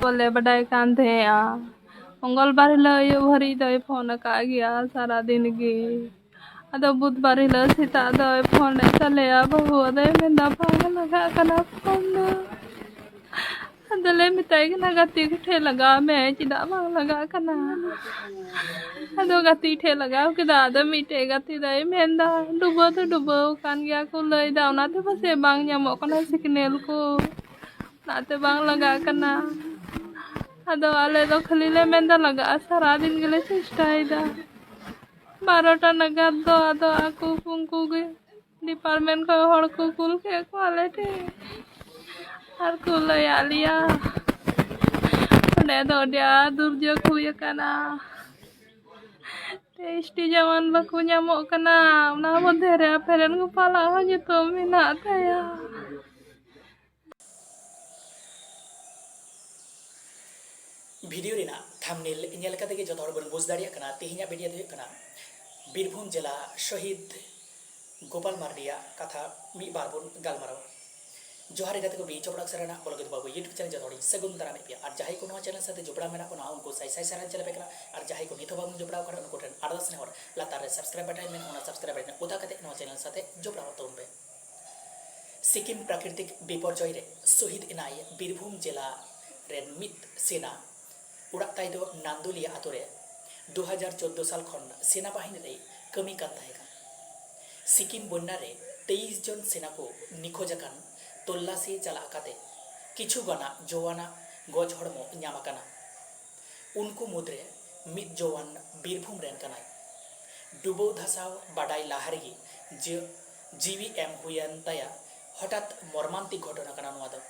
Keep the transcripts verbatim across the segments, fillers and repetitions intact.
ᱵᱟᱞᱮ ᱵᱟᱰᱟᱭ ᱠᱟᱱ ᱛᱟᱦᱮᱸᱜᱼᱟ᱾ ᱢᱚᱝᱜᱚᱞ ᱵᱟᱨ ᱦᱤᱞᱳᱜ ᱟᱹᱭᱩᱵ ᱦᱟᱹᱨᱤᱡ ᱫᱚᱭ ᱯᱷᱳᱱ ᱟᱠᱟᱫ ᱜᱮᱭᱟ ᱥᱟᱨᱟᱫᱤᱱ ᱜᱮ᱾ ᱟᱫᱚ ᱵᱩᱫᱷ ᱵᱟᱨ ᱦᱤᱞᱳᱜ ᱥᱮᱛᱟᱜ ᱫᱚᱭ ᱯᱷᱳᱱ ᱮᱫ ᱛᱟᱞᱮᱭᱟ, ᱵᱟᱹᱦᱩ᱾ ᱟᱫᱚᱭ ᱢᱮᱱᱫᱟ, "ᱵᱟᱝ ᱞᱟᱜᱟᱜ ᱠᱟᱱᱟ ᱯᱷᱳᱱ ᱫᱚ᱾" ᱟᱫᱚᱞᱮ ᱢᱮᱛᱟᱭ ᱠᱟᱱᱟ, "ᱜᱟᱛᱮ ᱠᱚᱴᱷᱮᱱ ᱞᱟᱜᱟᱣ ᱢᱮ, ᱪᱮᱫᱟᱜ ᱵᱟᱝ ᱞᱟᱜᱟᱜ ᱠᱟᱱᱟ?" ᱟᱫᱚ ᱜᱟᱛᱮ ᱴᱷᱮᱱ ᱞᱟᱜᱟᱣ ᱠᱮᱫᱟ᱾ ᱟᱫᱚ ᱢᱤᱫᱴᱮᱡ ᱜᱟᱛᱮ ᱫᱚᱭ ᱢᱮᱱᱫᱟ, "ᱰᱩᱵᱟᱹ ᱫᱚ ᱰᱩᱵᱟᱹᱣ ᱟᱠᱟᱱ ᱜᱮᱭᱟ ᱠᱚ, ᱞᱟᱹᱭᱫᱟ ᱚᱱᱟᱛᱮ ᱯᱟᱥᱮᱡ ᱵᱟᱝ ᱧᱟᱢᱚᱜ ᱠᱟᱱᱟ ᱥᱤᱜᱽᱱᱮᱞ ᱠᱚ, ᱚᱱᱟᱛᱮ ᱵᱟᱝ ᱞᱟᱜᱟᱜ ᱠᱟᱱᱟ᱾" ᱟᱫᱚ ᱟᱞᱮ ᱫᱚ ᱠᱷᱟᱹᱞᱤ ᱞᱮ ᱢᱮᱱᱫᱟ ᱞᱟᱜᱟᱜᱼᱟ, ᱥᱟᱨᱟᱫᱤᱱ ᱜᱮᱞᱮ ᱪᱮᱥᱴᱟᱭᱮᱫᱟ᱾ ᱵᱟᱨᱚᱴᱟ ᱱᱟᱜᱟᱫ ᱫᱚ ᱟᱫᱚ ᱟᱠᱚ ᱩᱱᱠᱩ ᱜᱮ ᱰᱤᱯᱟᱨᱴᱢᱮᱱᱴ ᱠᱷᱚᱱ ᱦᱚᱲ ᱠᱚ ᱠᱩᱞ ᱠᱮᱫ ᱠᱚᱣᱟ ᱟᱞᱮ ᱴᱷᱮᱱ ᱟᱨ ᱠᱚ ᱞᱟᱹᱭᱟᱫ ᱞᱮᱭᱟ, ᱚᱸᱰᱮ ᱫᱚ ᱟᱹᱰᱤ ᱟᱸᱴ ᱫᱩᱨᱡᱳᱜᱽ ᱦᱩᱭ ᱟᱠᱟᱱᱟ᱾ ᱛᱮᱭᱤᱥ ᱴᱤ ᱡᱟᱣᱟᱱ ᱵᱟᱠᱚ ᱧᱟᱢᱚᱜ ᱠᱟᱱᱟ, ᱚᱱᱟ ᱢᱚᱫᱽᱫᱷᱮ ᱨᱮ ᱟᱯᱷᱮᱨᱮᱱ ᱜᱳᱯᱟᱞᱟᱜ ᱦᱚᱸ ᱧᱩᱛᱩᱢ ᱢᱮᱱᱟᱜ ᱛᱟᱭᱟ᱾ ᱵᱷᱤᱰᱤᱭᱳ ᱨᱮᱱᱟᱜ ᱛᱷᱟᱢᱵᱽᱱᱮᱞ ᱧᱮᱞ ᱠᱟᱛᱮ ᱜᱮ ᱡᱚᱛᱚ ᱦᱚᱲ ᱵᱚᱱ ᱵᱩᱡᱽ ᱫᱟᱲᱮᱭᱟᱜ ᱠᱟᱱᱟ, ᱛᱮᱦᱮᱧᱟᱜ ᱵᱷᱤᱰᱤᱭᱳ ᱫᱚ ᱦᱩᱭᱩᱜ ᱠᱟᱱᱟ ᱵᱤᱨᱵᱷᱩᱢ ᱡᱮᱞᱟ ᱥᱚᱦᱤᱫ ᱜᱳᱯᱟᱞ ᱢᱟᱨᱰᱤᱭᱟᱜ ᱠᱟᱛᱷᱟ ᱢᱤᱫ ᱵᱟᱨ ᱵᱚᱱ ᱜᱟᱞᱢᱟᱨᱟᱣᱟ᱾ ᱡᱚᱦᱟᱨ ᱜᱮ ᱜᱟᱛᱮ ᱠᱚ, ᱵᱤ ᱪᱚᱯᱲᱟ ᱥᱮᱨᱮᱱᱟᱜ ᱵᱚᱞᱚᱜᱤᱛ ᱵᱟᱹᱵᱩ YouTube ᱪᱮᱱᱮᱞ ᱡᱚᱛᱚ ᱦᱚᱲᱤᱧ ᱥᱟᱹᱜᱩᱱ ᱫᱟᱨᱟᱢᱮᱫ ᱯᱮᱭᱟ᱾ ᱟᱨ ᱡᱟᱦᱟᱸᱭ ᱠᱚ ᱱᱚᱣᱟ ᱪᱮᱱᱮᱞ ᱥᱟᱛᱮ ᱡᱚᱯᱲᱟᱣ ᱢᱮᱱᱟᱜ ᱵᱚᱱᱟ, ᱩᱱᱠᱩ ᱥᱟᱭ ᱥᱟᱭ ᱥᱟᱨᱦᱟᱣ ᱪᱟᱞ ᱟᱯᱮ ᱠᱟᱱᱟ᱾ ᱟᱨ ᱡᱟᱦᱟᱸᱭ ᱠᱚ ᱱᱤᱛ ᱦᱚᱸ ᱵᱟᱵᱚᱱ ᱡᱚᱯᱲᱟᱣ ᱟᱠᱟᱱᱟ, ᱩᱱᱠᱩ ᱴᱷᱮᱱ ᱟᱨᱫᱟᱥ ᱱᱮᱦᱚᱨ, ᱞᱟᱛᱟᱨ ᱨᱮ subscribe button ᱢᱮᱱᱟᱜᱼᱟ, ᱚᱱᱟ subscribe button ᱚᱛᱟ ᱠᱟᱛᱮ ᱱᱚᱣᱟ ᱪᱮᱱᱮᱞ ᱥᱟᱛᱮ ᱡᱚᱯᱲᱟᱣ ᱛᱟᱵᱚᱱ ᱯᱮ᱾ ᱥᱤᱠᱤᱢ ᱯᱨᱟᱠᱨᱤᱛᱤᱠ ᱵᱤᱯᱚᱨᱡᱚᱭ ᱨᱮ ᱥᱚᱦᱤᱫ ᱮᱱᱟᱭ ᱵᱤᱨᱵᱷᱩᱢ ᱡᱮᱞᱟ ᱨᱮᱱ ᱢᱤᱫ ᱥᱮᱱᱟ᱾ ᱚᱲᱟᱜ ᱛᱟᱭ ᱫᱚ ᱱᱟᱱᱫᱩᱞᱤᱭᱟ ᱟᱛᱳ ᱨᱮ᱾ ᱫᱩ ᱦᱟᱡᱟᱨ ᱪᱳᱫᱽᱫᱳ ᱥᱟᱞ ᱠᱷᱚᱱ ᱥᱮᱱᱟ ᱵᱟᱦᱤᱱᱤ ᱨᱮᱭ ᱠᱟᱹᱢᱤ ᱠᱟᱱ ᱛᱟᱦᱮᱸ ᱠᱟᱱᱟ᱾ ᱥᱤᱠᱤᱢ ᱵᱚᱱᱱᱟ ᱨᱮ ᱛᱮᱭᱤᱥ ᱡᱚᱱ ᱥᱮᱱᱟ ᱠᱚ ᱱᱤᱠᱷᱳᱡᱽ ᱟᱠᱟᱱ ᱛᱚᱞᱞᱟᱥᱤ ᱪᱟᱞᱟᱜ ᱠᱟᱛᱮ ᱠᱤᱪᱷᱩ ᱜᱟᱱᱟᱜ ᱡᱚᱣᱟᱱᱟᱜ ᱜᱚᱡ ᱦᱚᱲᱢᱚ ᱧᱟᱢ ᱟᱠᱟᱱᱟ᱾ ᱩᱱᱠᱩ ᱢᱩᱫᱽᱨᱮ ᱢᱤᱫ ᱡᱚᱣᱟᱱ ᱵᱤᱨᱵᱷᱩᱢ ᱨᱮᱱ ᱠᱟᱱᱟᱭ᱾ ᱰᱩᱵᱟᱹᱣ ᱫᱷᱟᱥᱟᱣ ᱵᱟᱰᱟᱭ ᱞᱟᱦᱟ ᱨᱮᱜᱮ ᱡᱤ-, ᱡᱤᱣᱤ ᱮᱢ ᱦᱩᱭᱮᱱ ᱛᱟᱭᱟ᱾ ᱦᱚᱴᱟᱛ ᱢᱚᱨᱢᱟᱱᱛᱤᱠ ᱜᱷᱚᱴᱚᱱᱟ ᱠᱟᱱᱟ ᱱᱚᱣᱟ ᱫᱚ᱾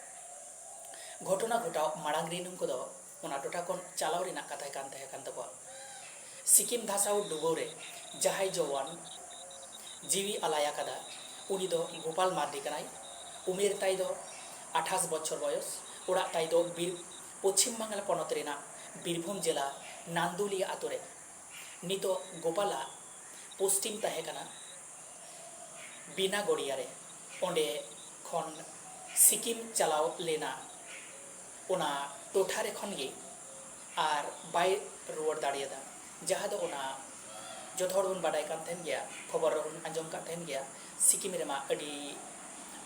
ᱜᱷᱚᱴᱚᱱᱟ ᱜᱷᱚᱴᱟᱣ ᱢᱟᱲᱟᱝ ᱨᱮ ᱱᱩᱠᱩ ᱫᱚ ᱚᱱᱟ ᱴᱚᱴᱷᱟ ᱠᱷᱚᱱ ᱪᱟᱞᱟᱣ ᱨᱮᱱᱟᱜ ᱠᱟᱛᱷᱟ ᱠᱟᱱ ᱛᱟᱦᱮᱸ ᱠᱟᱱ ᱛᱟᱠᱚᱣᱟ᱾ ᱥᱤᱠᱤᱢ ᱫᱷᱟᱥᱟᱣ ᱰᱩᱵᱟᱹᱣ ᱨᱮ ᱡᱟᱦᱟᱸᱭ ᱡᱚᱣᱟᱱ ᱡᱤᱣᱤ ᱟᱞᱟᱭ ᱟᱠᱟᱫᱟ, ᱩᱱᱤ ᱫᱚ ᱜᱳᱯᱟᱞ ᱢᱟᱨᱰᱤ ᱠᱟᱱᱟᱭ᱾ ᱩᱢᱮᱨ ᱛᱟᱭ ᱫᱚ ᱟᱴᱷᱟᱥ ᱵᱚᱪᱷᱚᱨ ᱵᱚᱭᱚᱥ᱾ ᱚᱲᱟᱜ ᱛᱟᱭ ᱫᱚ ᱵᱤᱨ-, ᱯᱚᱪᱷᱤᱢ ᱵᱟᱝᱞᱟ ᱯᱚᱱᱚᱛ ᱨᱮᱱᱟᱜ ᱵᱤᱨᱵᱷᱩᱢ ᱡᱮᱞᱟ ᱱᱟᱱᱫᱩᱞᱤᱭᱟ ᱟᱛᱳ ᱨᱮ᱾ ᱱᱤᱛᱚᱜ ᱜᱳᱯᱟᱞᱟᱜ ᱯᱳᱥᱴᱤᱝ ᱛᱟᱦᱮᱸ ᱠᱟᱱᱟ ᱵᱤᱱᱟᱜᱚᱲᱤᱭᱟ ᱨᱮ᱾ ᱚᱸᱰᱮ ᱠᱷᱚᱱ ᱥᱤᱠᱤᱢ ᱪᱟᱞᱟᱣ ᱞᱮᱱᱟ᱾ ᱚᱱᱟ ᱴᱚᱴᱷᱟ ᱨᱮ ᱠᱷᱚᱱ ᱜᱮ ᱟᱨ ᱵᱟᱭ ᱨᱩᱣᱟᱹᱲ ᱫᱟᱲᱮᱭᱟᱫᱟ, ᱡᱟᱦᱟᱸ ᱫᱚ ᱚᱱᱟ ᱡᱚᱛᱚ ᱦᱚᱲ ᱵᱚᱱ ᱵᱟᱰᱟᱭ ᱠᱟᱱ ᱛᱟᱦᱮᱱ ᱜᱮᱭᱟ, ᱠᱷᱚᱵᱚᱨ ᱨᱮᱵᱚᱱ ᱟᱸᱡᱚᱢ ᱠᱟᱜ ᱛᱟᱦᱮᱱ ᱜᱮᱭᱟ, ᱥᱤᱠᱤᱢ ᱨᱮᱢᱟ ᱟᱹᱰᱤ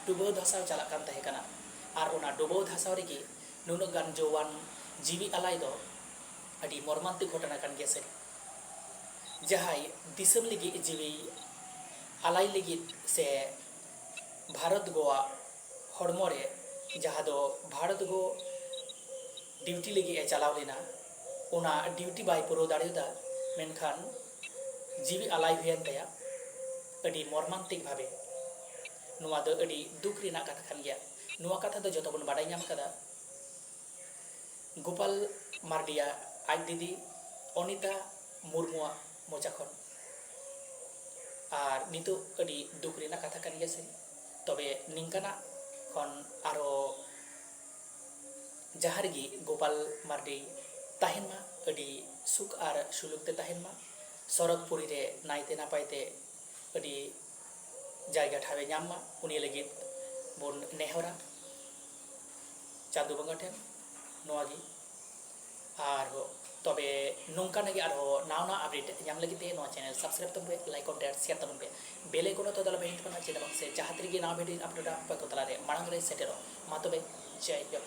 ᱰᱩᱵᱟᱹᱣ ᱫᱷᱟᱥᱟᱣ ᱪᱟᱞᱟᱜ ᱠᱟᱱ ᱛᱟᱦᱮᱸ ᱠᱟᱱᱟ᱾ ᱟᱨ ᱚᱱᱟ ᱰᱩᱵᱟᱹᱣ ᱫᱷᱟᱥᱟᱣ ᱨᱮᱜᱮ ᱱᱩᱱᱟᱹᱜ ᱜᱟᱱ ᱡᱩᱣᱟᱹᱱ ᱡᱤᱣᱤ ᱟᱞᱟᱭ ᱫᱚ ᱟᱹᱰᱤ ᱢᱚᱨᱢᱟᱱᱛᱤᱠ ᱜᱷᱚᱴᱚᱱᱟ ᱠᱟᱱ ᱜᱮᱭᱟ ᱥᱟᱹᱨᱤ, ᱡᱟᱦᱟᱸᱭ ᱫᱤᱥᱚᱢ ᱞᱟᱹᱜᱤᱫ ᱡᱤᱣᱤ ᱟᱞᱟᱭ ᱞᱟᱹᱜᱤᱫ ᱥᱮ ᱵᱷᱟᱨᱚᱛ ᱜᱚᱣᱟ ᱦᱚᱲᱢᱚ ᱨᱮ, ᱡᱟᱦᱟᱸ ᱫᱚ ᱵᱷᱟᱨᱚᱛ ᱜᱚ ᱰᱤᱭᱩᱴᱤ ᱞᱟᱹᱜᱤᱫ ᱮ ᱪᱟᱞᱟᱣ ᱞᱮᱱᱟ, ᱚᱱᱟ ᱰᱤᱭᱩᱴᱤ ᱵᱟᱭ ᱯᱩᱨᱟᱹᱣ ᱫᱟᱲᱮᱭᱟᱫᱟ, ᱢᱮᱱᱠᱷᱟᱱ ᱡᱤᱣᱤ ᱟᱞᱟᱭ ᱦᱩᱭᱮᱱ ᱛᱟᱭᱟ ᱟᱹᱰᱤ ᱢᱚᱨᱢᱟᱱᱛᱤᱠ ᱵᱷᱟᱵᱮ᱾ ᱱᱚᱣᱟ ᱫᱚ ᱟᱹᱰᱤ ᱫᱩᱠ ᱨᱮᱱᱟᱜ ᱠᱟᱛᱷᱟ ᱠᱟᱱ ᱜᱮᱭᱟ᱾ ᱱᱚᱣᱟ ᱠᱟᱛᱷᱟ ᱫᱚ ᱡᱚᱛᱚ ᱵᱚᱱ ᱵᱟᱰᱟᱭ ᱧᱟᱢ ᱠᱟᱫᱟ, ᱜᱳᱯᱟᱞ ᱢᱟᱨᱰᱤᱭᱟᱜ ᱟᱡ ᱫᱤᱫᱤ ᱚᱱᱤᱛᱟ ᱢᱩᱨᱢᱩᱣᱟᱜ ᱢᱚᱪᱟ ᱠᱷᱚᱱ᱾ ᱟᱨ ᱱᱤᱛᱚᱜ ᱟᱹᱰᱤ ᱫᱩᱠ ᱨᱮᱱᱟᱜ ᱠᱟᱛᱷᱟ ᱠᱟᱱ ᱜᱮᱭᱟ ᱥᱮ᱾ ᱛᱚᱵᱮ ᱱᱤᱝᱠᱟᱱᱟᱜ ᱠᱷᱚᱱ ᱟᱨᱦᱚᱸ ᱡᱟᱦᱟᱸ ᱨᱮᱜᱮ ᱜᱳᱯᱟᱞ ᱢᱟᱨᱰᱤ ᱛᱟᱦᱮᱱ ᱢᱟ, ᱟᱹᱰᱤ ᱥᱩᱠ ᱟᱨ ᱥᱩᱞᱩᱠ ᱛᱮ ᱛᱟᱦᱮᱱ ᱢᱟ, ᱥᱚᱨᱚᱜᱽᱯᱩᱨᱤ ᱨᱮ ᱱᱟᱭᱛᱮ ᱱᱟᱯᱟᱭ ᱛᱮ ᱟᱹᱰᱤ ᱡᱟᱭᱜᱟ ᱴᱷᱟᱶ ᱮ ᱧᱟᱢ ᱢᱟ, ᱩᱱᱤ ᱞᱟᱹᱜᱤᱫ ᱵᱚᱱ ᱱᱮᱦᱚᱨᱟ ᱪᱟᱸᱫᱳ ᱵᱚᱸᱜᱟ ᱴᱷᱮᱱ᱾ ᱱᱚᱣᱟ ᱜᱮ᱾ ᱟᱨ ᱛᱚᱵᱮ ᱱᱚᱝᱠᱟᱱᱟᱜ ᱜᱮ ᱟᱨᱦᱚᱸ ᱱᱟᱣᱟ ᱱᱟᱣᱟ ᱟᱯᱰᱮᱴ ᱧᱟᱢ ᱞᱟᱹᱜᱤᱫ ᱛᱮ ᱱᱚᱣᱟ ᱪᱮᱱᱮᱞ ᱥᱟᱵᱥᱠᱨᱟᱭᱤᱵ ᱛᱟᱵᱚᱱ ᱯᱮ, ᱞᱟᱭᱤᱠ, ᱠᱚᱢᱮᱱᱴ, ᱥᱮᱭᱟᱨ ᱛᱟᱵᱚᱱ ᱯᱮ, ᱵᱮᱞ ᱟᱭᱠᱚᱱ ᱚᱛᱟ ᱫᱚ ᱟᱞᱚ ᱯᱮ ᱦᱤᱲᱤᱧ ᱛᱟᱵᱚᱱᱟ, ᱪᱮᱫᱟᱜ ᱵᱟᱝ ᱥᱮ ᱡᱟᱦᱟᱸ ᱛᱤ ᱨᱮᱜᱮ ᱱᱟᱣᱟ ᱵᱷᱤᱰᱤᱭᱳ ᱟᱯᱞᱳᱰᱟ ᱟᱯᱮ ᱠᱚ ᱛᱟᱞᱟᱨᱮ ᱢᱟᱲᱟᱝ ᱨᱮ ᱥᱮᱴᱮᱨᱚᱜ᱾ ᱢᱟ ᱛᱚᱵᱮ ᱡᱟᱭ ᱦᱳᱠ᱾